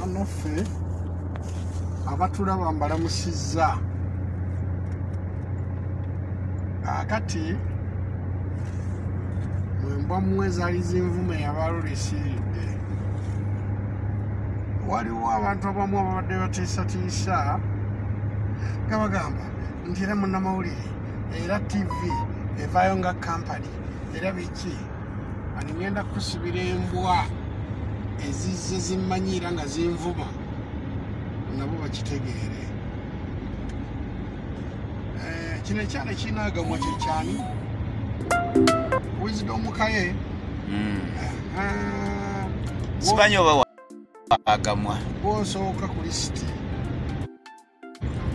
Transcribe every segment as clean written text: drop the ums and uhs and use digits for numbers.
Bannaffe abatulaba mbalamusizza. Kaakati mwembwa mmwe ezaali zinvuma eyabalulisiiridde. Waliwo abantu abamu ababadde batiisatiisa nga bagamba nti era munnamawulire, era TV evaayo nga kampani, era biki. Ani ngenda kusibira embwa ezizze zimmanyiira nga zinvuma, nabo bakitegeere. Kino ekyana ekinaagamwa kyekyani Wisdom Kaye. Simanyi oba agamwa. Bw'osooka ku lisiti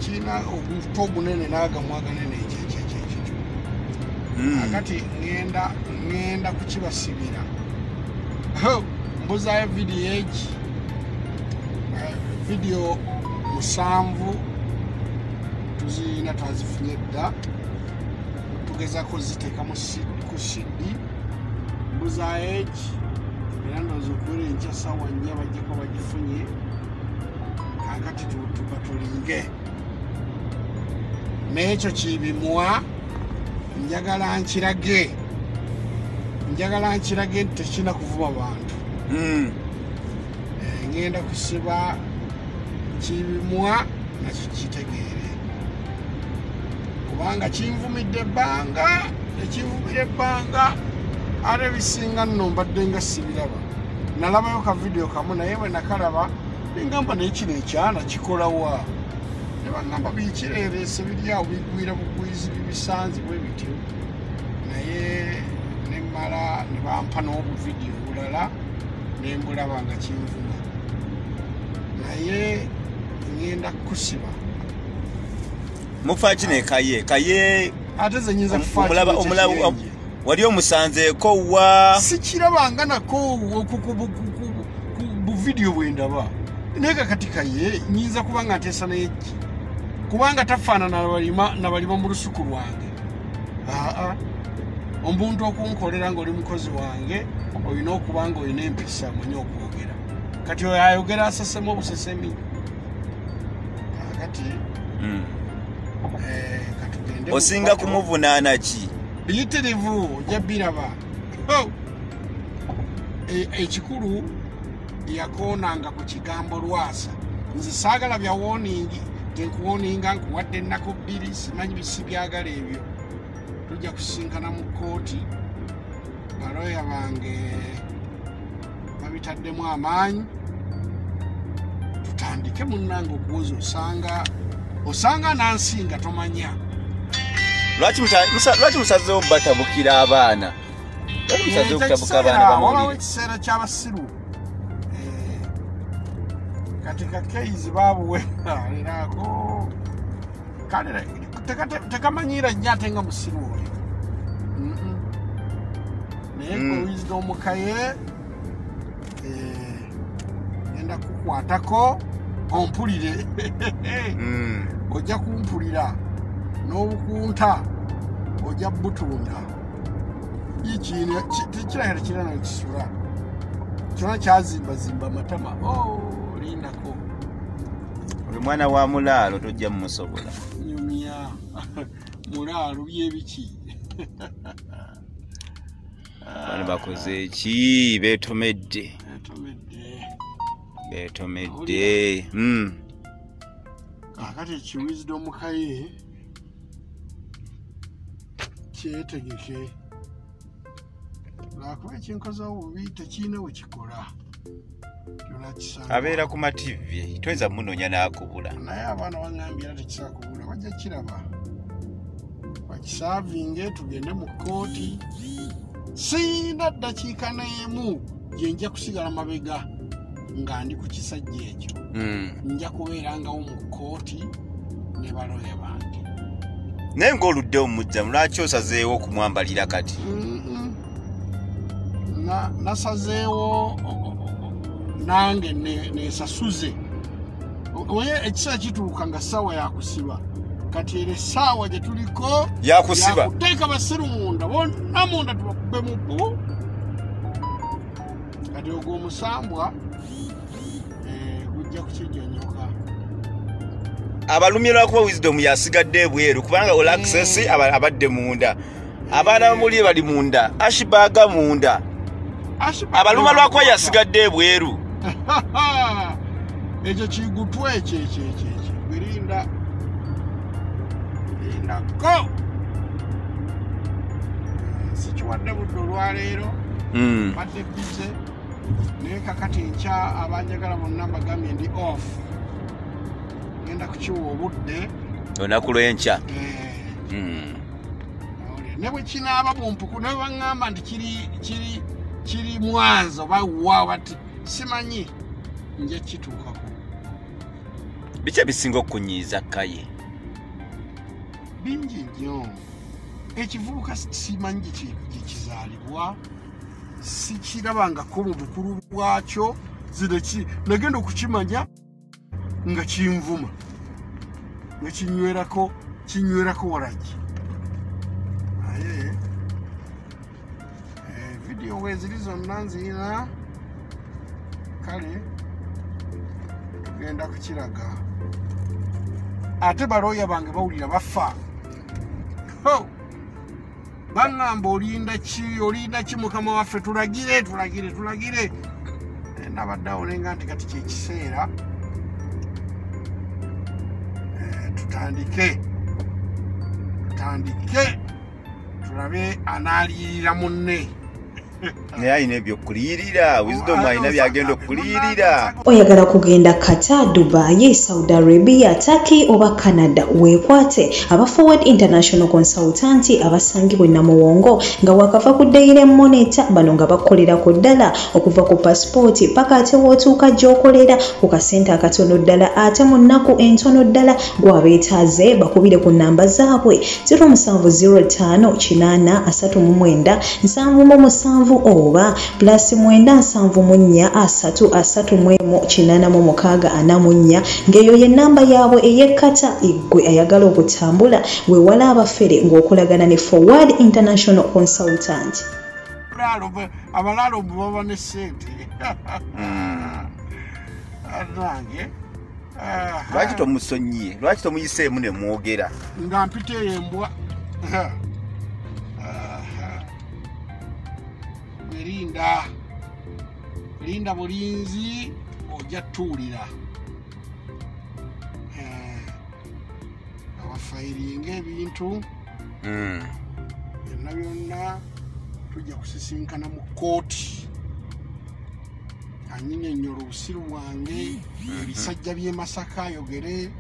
kirina oguto ogunene n'agamwa aganene ekyekyekyekyo. Akati ngenda kukibasibira. Mbuzaayo vidiyo egi, vidiyo 7 tuzirina, twazifunye dda, tugezaako ziteeka ku CD. Mbuzaayo egi era ndowooza okuwera enkya ssaawa 4 bajjako bagifunye. Kaakati tuba tulinge n'ekyo kibimwa. Njagala nkirage, njagala nkirage nti tekirina kuvuma bantu. Ngenda kusiba kibimwa nakyo kitegeere, kubanga kinvumidde ebbanga, ekinvumira ebbanga ate ebisinga nno mbadde nga sibiraba. Nalabayo ka vidiyo kamu, naye bwe nakalaba nengamba naye kino ekyana kikolawa, ne bagamba bikireereese biri awo bigwira bugwizi bibisanze bwe bityo. Naye nemmala ne bampa n'obuvidiyo obulala ne mbulaba nga kinvuma, naye ngenda kusiba. Mufa kino Kaye Kaye ate ze nyinza kufa. Omulaba wali omusanzeeko wa sikirabanga nako ku buvidiyo bwe ndaba. Naye kakati Kaye nyinza kuba nga nteesa naye ki, kubanga tafaanana nabalima mu lusuku lwange. Aa, omuntu okunkolera ng'oli mukozi wange olina okuba nga olina empisa, omanyi okwogera. Kati oyo ayogera asesemu obusesemi. Kakati katugende. Osinga kumuvunaana ki? Biyitirivu, ojja biraba. Ekikulu yakoonanga ku kigambo Lwasa. Nze saagala bya warning, tenkuwoninga nkuwadde ennaku 2, simanyi bisi byagala ebyo. Tujja kusinkana mu kkooti, balooya bange babitaddemu amaanyi, tutandike munnange okuwoza. Osanga nansinga tomanya. Lwaki musazeewo batabukira abaana? Lwaki musazeewo kutabuka abaana Waliwo bamawulire? ekiseera ky'abasiru. Kati kakeizi babuwera erako kale tekamanyiira nnyo ate nga musiru oyo. Naye gwe Wisdom Kaye, ngenda kukwatako ompulire. Ojja kumpulira n'obukunta ojja butunda. Tekirabika tekirina nakisula kyona, kyazimbazimba amatama. Lindako. Oli mwana wa mulaalo, tojja mumusobola. Nyumya mulaalo byebiki? Bano bakoze ki? Beetomedde. Etomedde. Beetomedde. Kaakati ki Wisdom Kaye kyetegeke, lwakuba ekinkozewo bubi tekirina we kikola. Abeera ku ma TV, toyinza munoonya n'akubula. Naye abaana baŋŋambye era tekisobola kubula, bajja kiraba bakisaavinge. Tugende mu kkooti. Siina ddakiika n'emu gye nja kusigala mabega nga ndi ku kisajja ekyo. Nja kubeerangawo mu kkooti ne balooya bange. Naye ng'oluddewo mujjamu, lwaki osazeewo okumwambalira kati? Nasazeewo nange nesasuze. Oye, ekiseera kituuka nga ssaawa yakusiba. Kati era essaawa gye tuliko Yakusiba. Yakuteeka basiru munda bonna, munda tubakube mu bbu. Kati ogwo omusambwa Gujja kukijonyoka. Abalumye lwakuba Wisdom yasigadde ebweru, kubanga All Access abadde munda, abaana bamuli bali munda, Ashbaga munda. Abaluma lwakuba yasigadde ebweru. Ekyo kigutwe ekyo ekyo ekyo ekyo birinda lindako. Sikiwadde budde olwaleero, badde bize, naye kakati enkya abanjagala bonna mbagambye ndi off, ngenda kukiwa obudde olunaku lw'enkya. Ne bwe kinaaba bumpuku, ne baŋŋamba nti kiri Mwanza oba wa bati simanyi, nja kituukako. Biki ebisinga okukunyiiza Kaye? Bingi nnyo. Ekivubuka simanyi gye kizaalibwa, sikirabangako mu bukulu bwakyo. Nagenda okukimanya nga kinvuma, nga kinywerako waragi. Naye vidiyo weeziri zonna nzirina, kale tugenda kukiraga. Ate balooya bange bawulira bafa. Baŋŋamba olinda ki, olinda ki mukama waffe, tulagire tulagire tulagire. Nabadde awo nenga nti kati kyekiseera tutandike tulabe anaaliyirira munne. Naye alina ebyokuliyirira, Wisdom alina byagenda okuliyirira. Oyagala kugenda Qatar, Dubai, Saudi Arabia, Turkey oba Canada, weekwate aba Forward International Consultant abasangibwa e Namuwongo nga wakava ku Daily Monitor. Bano nga bakolera ku ddala okuva ku pasipooti paka ate w'otuuka gy'okolera ku kasente akatono ddala ate mu nnaku entono ddala. Gwabeetaaze bakubire ku nnamba zaabwe 0705 8 39 77 oba plus 974 3 31 86 44, ng'eyo ye nnamba yaabwe ey'ekkata. Eggwe ayagala okutambula weewala abafere ng'okolagana ne Forward International Consultant. Abalaalo baba ne ssente. Nange lwaki tomusonyiye? Lwaki tomuyiseemu ne mwogera? Nga mpita eyo embwa. Linda bulinzi, ojja tuwulira. Abafayiringa ebintu byonna byonna, tujja kusisinkana mu kkooti. Anyinyonnyola obusiru bwange, ebisajja by'e Masaka ayogere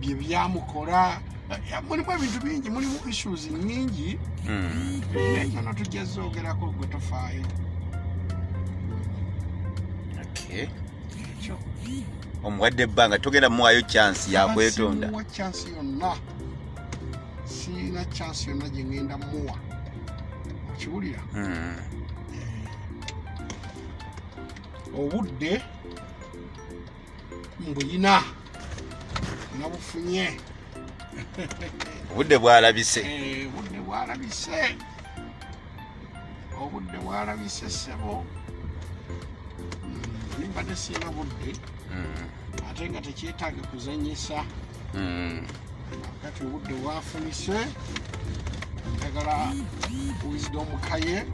bye byamukola. Mulimu ebintu bingi, mulimu issues nnyingi, naye zonna tujja zoogerako, gwe tofaayo. Ekyo Omuwadde ebbanga, togenda muwaayo chance yakwetonda? Simuwa chance yonna, sirina chance yonna gye ŋŋenda muwa, okiwulira? Obudde mbuyina, nabufunye. Obudde bwalabise. Obudde bwalabise, obudde bwalabise ssebo. Mbadde sirina budde, ate nga tekyetaaga kuzannyisa. Kati obudde bwafunise, njagala Wisdom Kaye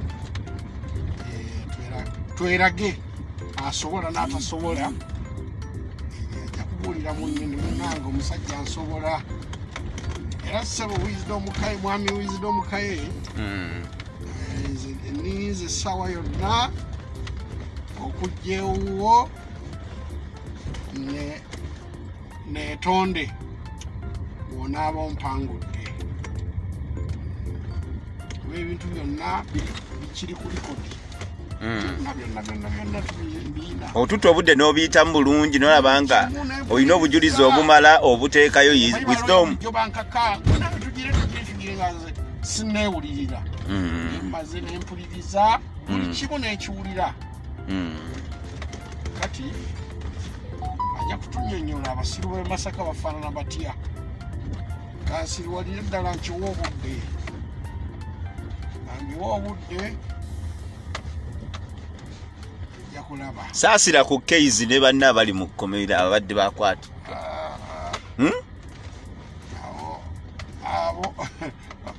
twerage asobola n'atasobola. Ajja kubuulira munne ne munnange omusajja nsobola. Era ssebo Wisdom Kaye, mwami Wisdom Kaye, nninze essaawa yonna okujja ewuwo neetonde bw'onaaba ompangudde, kuba ebintu byonna bikiri ku likodi. Byonna byonna byonna byonna tubiyina. Otutta obudde n'obiyitamu bulungi n'olaba nga olina obujulizi obumala obuteekayo Wisdom. Jo bankaka tugire tugire tugire nga nze sinneewulirira. Mmaze ne mpuliriza buli kimu n'ekiwulira. Kati ajja kutunnyonnyola abasiru b'e Masaka bafaanana batya. Kansiriwalire ddala nkiwa obudde, ngiwa obudde, tujja kulaba. kulaba. Saasira ku Keizi ne banna abali mu kkomera abadde bakwata. Abo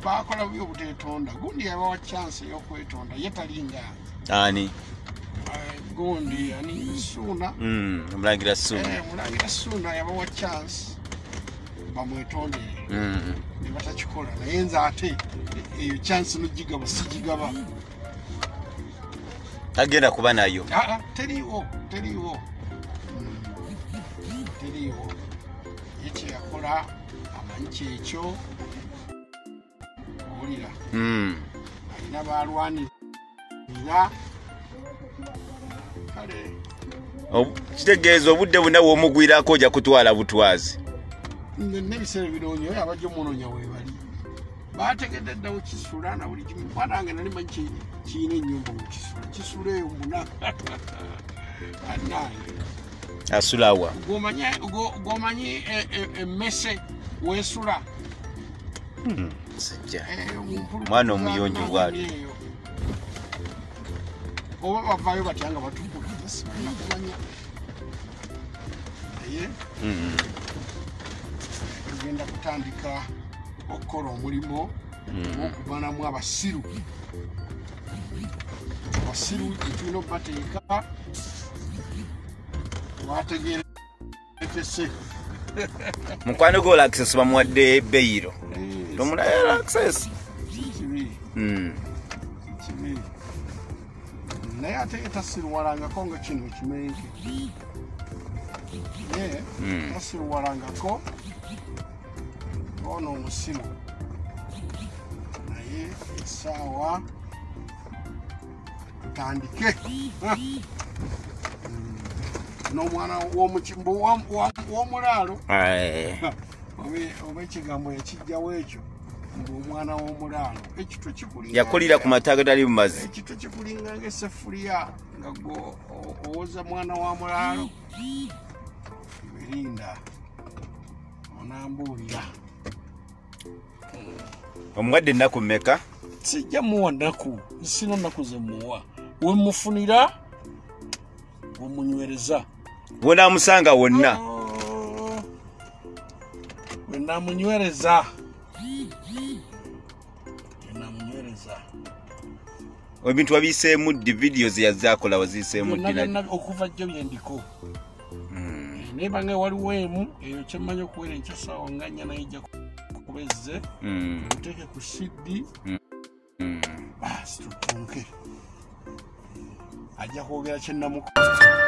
bakola bubi obuteetonda. Gundi yabawa chance ey'okwetonda ye talinga. Ani? Gundi ani Ssuuna. Omulangira Ssuuna. Omulangira Ssuuna yabawa chance bamwetondere. Ne batakikola naye nze ate eyo chance n'ogigaba sigigaba. Tagenda kuba nayo. Teriiwo, teriiwo. Teriiwo. Ye kye yakola amanyi kyekyo. Owulira. Alina baalwanirira. Kale. Kitegeeza obudde buna bw'omugwirako ojja kutwala butwazi. N'ebiseera ebiroonya oyo abajja omunoonya weebali. Baategedde dda wekisula na buli kimu. Mwana wange nali manyi kirina ennyumba mu kisula. Kisula eyo muna. Annange. Asula wa? Gw'omanyi emmese weesula. Sijja. Mwana omuyonjo bw'atyo. Oba bavaayo batya nga batukula sibalina kumanya. Naye tugenda kutandika okukola omulimu ogw'okuvanamu abasiru. Abasiru gye tulina obbateeka bategeerekese. Mukwano gwo Access bamuwadde beyiro. Tomulaba Access. Kibi. Kibi. Naye ate tasiruwalangako nga kino kimenke. Ye tasiruwalangako ono omusiru. Naye essaawa tutandike. N'omwana w'omulaalo. Oba ekigambo yakijjawo ekyo mbu omwana w'omulaalo. Ekitwe kikulinga yakulira ku mata agatali mu mazzi. Ekitwe kikulinga ng'essefuliya nga gwe owoza mwana wa mulaalo. Berinda onambuulira. Omuwadde ennaku mmeka? Sijja muwa nnaku, sina nnaku ze muwa. We mufunira wemunywereza. Wonaamusanga wonna. Wenamunywereza. Wenamunywereza. Ebintu wabiyiseemu ddi? Vidiyo ze yazze akola waziyiseemu ddi? Okuva jjo bye ndiko. Naye bange waliwo emu eyo kyemmanyi okuwera enkya ssaawa nga nnya naye ejja kuba ezze. Muteeke ku CD. Baasi tutunke. Ajja kwogera kye namukola.